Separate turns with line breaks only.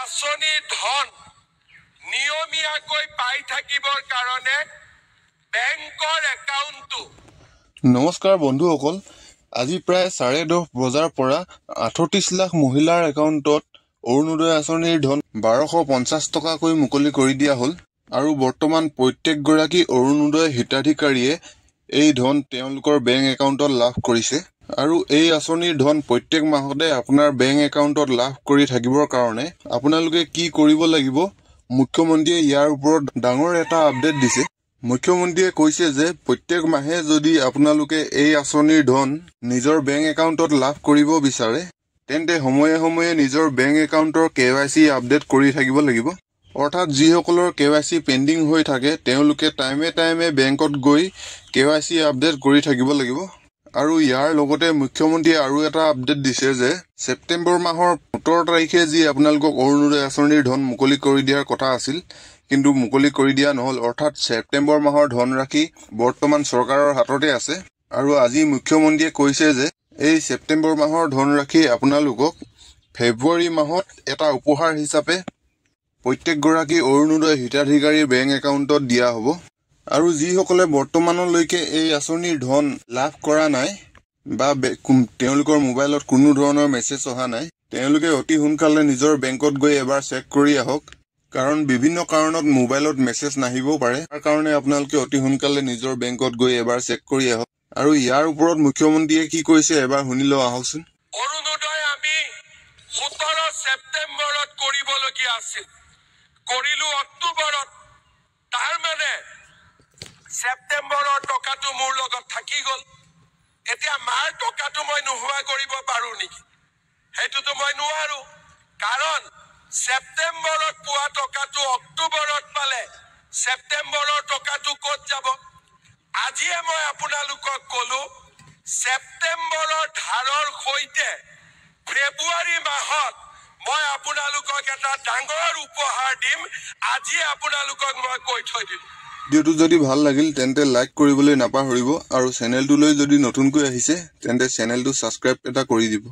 আঁচনিৰ ধন নিয়মীয়াকৈ পাই থাকিবৰ কাৰণে বেংকৰ একাউণ্টটো।
নমস্কাৰ বন্ধুসকল, আজি প্ৰায় 10:30 বজাৰ পৰা 38 লাখ মহিলাৰ একাউণ্টত অৰুণোদয় আঁচনিৰ ধন 1250 টকাকৈ মুকলি কৰি দিয়া হ'ল আৰু বৰ্তমান প্ৰত্যেকগৰাকী অৰুণোদয় হিতাধিকাৰীয়ে এই ধন তেওঁলোকৰ বেংক একাউণ্টত লাভ কৰিছে। আৰু এই আঁচনিৰ ধন প্ৰত্যেক মাহতে আপোনাৰ বেংক একাউণ্টত লাভ কৰি থাকিবৰ কাৰণে আপোনালোকে কি কৰিব লাগিব, মুখ্যমন্ত্ৰীয়ে ইয়াৰ ওপৰত ডাঙৰ এটা আপডেট দিছে। মুখ্যমন্ত্ৰীয়ে কৈছে যে প্ৰত্যেক মাহে যদি আপোনালোকে এই আঁচনিৰ ধন নিজৰ বেংক একাউণ্টত লাভ কৰিব বিচাৰে, তেন্তে সময়ে সময়ে নিজৰ বেংক একাউণ্টৰ কেৱাইচি আপডেট কৰি থাকিব লাগিব। অৰ্থাৎ যিসকলৰ কেৱাইচি পেণ্ডিং হৈ থাকে, তেওঁলোকে টাইমে টাইমে বেংকত গৈ কেৱাইচি আপডেট কৰি থাকিব লাগিব। আৰু ইয়াৰ লগতে মুখ্যমন্ত্ৰীয়ে আৰু এটা আপডেট দিছে যে ছেপ্টেম্বৰ মাহৰ 17 তাৰিখে যি আপোনালোকক অৰুণোদয় আঁচনিৰ ধন মুকলি কৰি দিয়াৰ কথা আছিল, কিন্তু মুকলি কৰি দিয়া নহ'ল। অৰ্থাৎ ছেপ্টেম্বৰ মাহৰ ধনৰাশি বৰ্তমান চৰকাৰৰ হাততে আছে। আৰু আজি মুখ্যমন্ত্ৰীয়ে কৈছে যে এই ছেপ্টেম্বৰ মাহৰ ধনৰাশি আপোনালোকক ফেব্ৰুৱাৰী মাহত এটা উপহাৰ হিচাপে প্ৰত্যেকগৰাকী অৰুণোদয় হিতাধিকাৰীৰ বেংক একাউণ্টত দিয়া হ'ব। আৰু যিসকলে বৰ্তমানলৈকে এই আঁচনিৰ ধন লাভ কৰা নাই বা তেওঁলোকৰ মোবাইলত কোনো ধৰণৰ মেছেজ অহা নাই, তেওঁলোকে অতি সোনকালে নিজৰ বেংকত গৈ এবাৰ চেক কৰি আহক। কাৰণ বিভিন্ন কাৰণত মোবাইলত মেছেজ নাহিবও পাৰে। তাৰ কাৰণে আপোনালোকে অতি সোনকালে নিজৰ বেংকত গৈ এবাৰ চেক কৰি আহক। আৰু ইয়াৰ ওপৰত মুখ্যমন্ত্ৰীয়ে কি কৈছে এবাৰ শুনি লওঁ আহকচোন।
অৰুণোদয় আমি 17 ছেপ্টেম্বৰত কৰিবলগীয়া আছিল, কৰিলো অক্টোবৰত। তাৰ মানে ছেপ্টেম্বৰৰ টকাটো মোৰ লগত থাকি গ'ল। এতিয়া মাৰ টকাটো মই নোহোৱা কৰিব পাৰো নেকি? সেইটোতো মই নোৱাৰো। কাৰণ ছেপ্টেম্বৰত পোৱা টকাটো অক্টোবৰত পালে ছেপ্টেম্বৰৰ টকাটো ক'ত যাব? আজিয়ে মই আপোনালোকক ক'লো, ছেপ্টেম্বৰৰ ধাৰৰ সৈতে ফেব্ৰুৱাৰী মাহত মই আপোনালোকক এটা ডাঙৰ উপহাৰ দিম। আজি আপোনালোকক মই কৈ থৈ দিম।
ভিডিঅ'টো যদি ভাল লাগিল তেন্তে লাইক কৰিবলৈ নাপাহৰিব আৰু চেনেলটোলৈ যদি নতুনকৈ আহিছে তেন্তে চেনেলটো ছাবস্ক্ৰাইব এটা কৰি দিব।